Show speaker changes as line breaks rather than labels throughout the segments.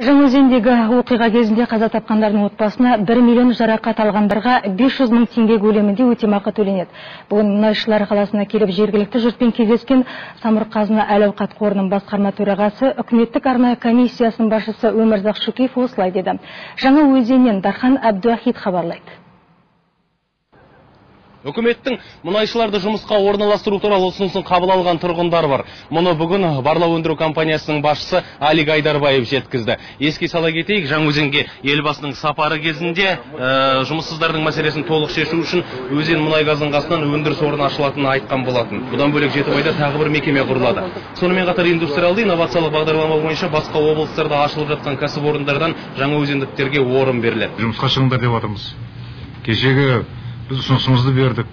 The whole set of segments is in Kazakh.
Жаңаөзендегі оқиға кезінде қаза тапқандардың отбасына 1 миллион, жарақат алғандарға 500 мың теңге көлемінде өтемақы төленеді. Бүгін мұнайшылар қаласына келіп, жергілікті жұртпен кездескен Самұрық-Қазына әл-ауқат қорының басқарма төрағасы, үкіметтік арнайы комиссиясының басшысы Өмірзақ Шөкеев осылай деді. Жаңаөзеннен Дархан Әбдуахит хабарлайды.
Үкіметтің мұнайшыларды жұмысқа орналастыру туралы ұсынысын қабыл алған тұрғындар бар. Мұны бүгін барлау өндіру компаниясының басшысы Алик Айдарбаев жеткізді. Еске сала кетейік, Жаңаөзенге елбасының сапары кезінде жұмыссыздардың мәселесін толық шешу үшін Өзен мұнай газының қасынан өндіріс орны ашылатынын айтқан болатын. Бұдан бөлек Жетібайда тағы бір мекеме құрылады. Сонымен қатар индустриалды инновациялық бағдарлама бойынша басқа облыстарда ашылып жатқан кәсіпорындардан жаңаөзендіктерге орын беріледі.
Жұмысқа шығыңдар деп жатырмыз. Кешегі біз ұсынысымызды бердік.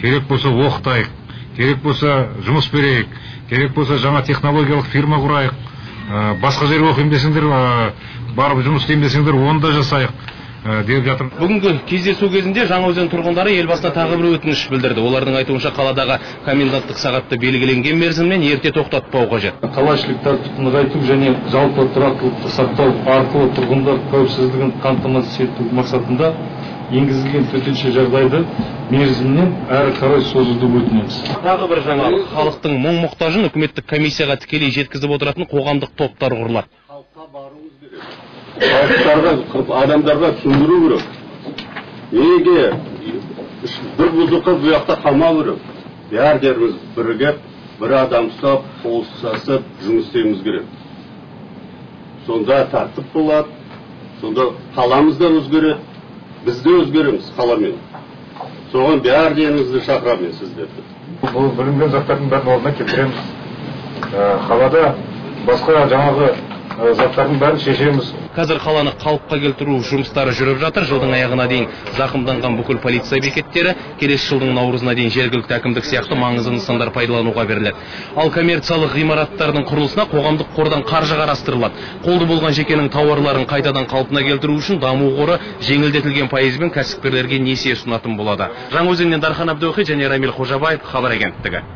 Керек болса оқытайық, керек болса жұмыс берейік, керек болса жаңа технологиялық фирма құрайық, басқа жерге оқимын десеңдер, барып жұмыс істеймін десеңдер, оны да жасайық деп жатыр.
Бүгінгі кездесу кезінде Жаңаөзен тұрғындары елбасына тағы бір өтініш білдірді. Олардың айтуынша, қаладағы коменданттық сағатты белгіленген мерзімнен ерте тоқтатпау қажет.
Қалаішілік тәртіпті нығайту және жалпы тұрақтылықты сақтау арқылы тұрғындар қауіпсіздігін қамтамасыз ету мақсатында енгізілген төтенше жағдайды мерзімінен әрі қарай созуды өтінеміз.
Тағы бір жаңалық: халықтың мұң мұқтажын үкіметтік комиссияға тікелей жеткізіп отыратын қоғамдық топтар құрылады.
Халыққа баруымыз керек. Халықтарға, адамдарға түсіндіру керек. Неге бір бұзыққа бұл жақта қалмау керек. Бәріміз бірігіп, бір адам ұстап, қол ұстасып жұмыс істеуіміз керек. Сонда тәртіп болады, сонда қаламыз да өзгереді. Біз де өзгереміз қаламен. Соған бәріңізді шақырамын мен сіздерді.
Бұл бүлінген заттардың бәрін орнына келтіреміз. Қалада басқа жаңағы заттардың бәрін шешеміз.
Қазір қаланы қалыпқа келтіру жұмыстары жүріп жатыр. Жылдың аяғына дейін зақымданған бүкіл полиция бекеттері, келесі жылдың наурызына дейін жергілікті әкімдік сияқты маңызды нысандар пайдалануға беріледі. Ал коммерциялық ғимараттардың құрылысына қоғамдық қордан қаржы қарастырылады. Қолды болған жекенің тауарларын қайтадан қалпына келтіру үшін даму қоры жеңілдетілген пайызбен кәсіпкерлерге несие ұсынатын болады. Жаңаөзеннен Дархан Әбдуахит және Рамиль Қожабаев, Хабар агенттігі.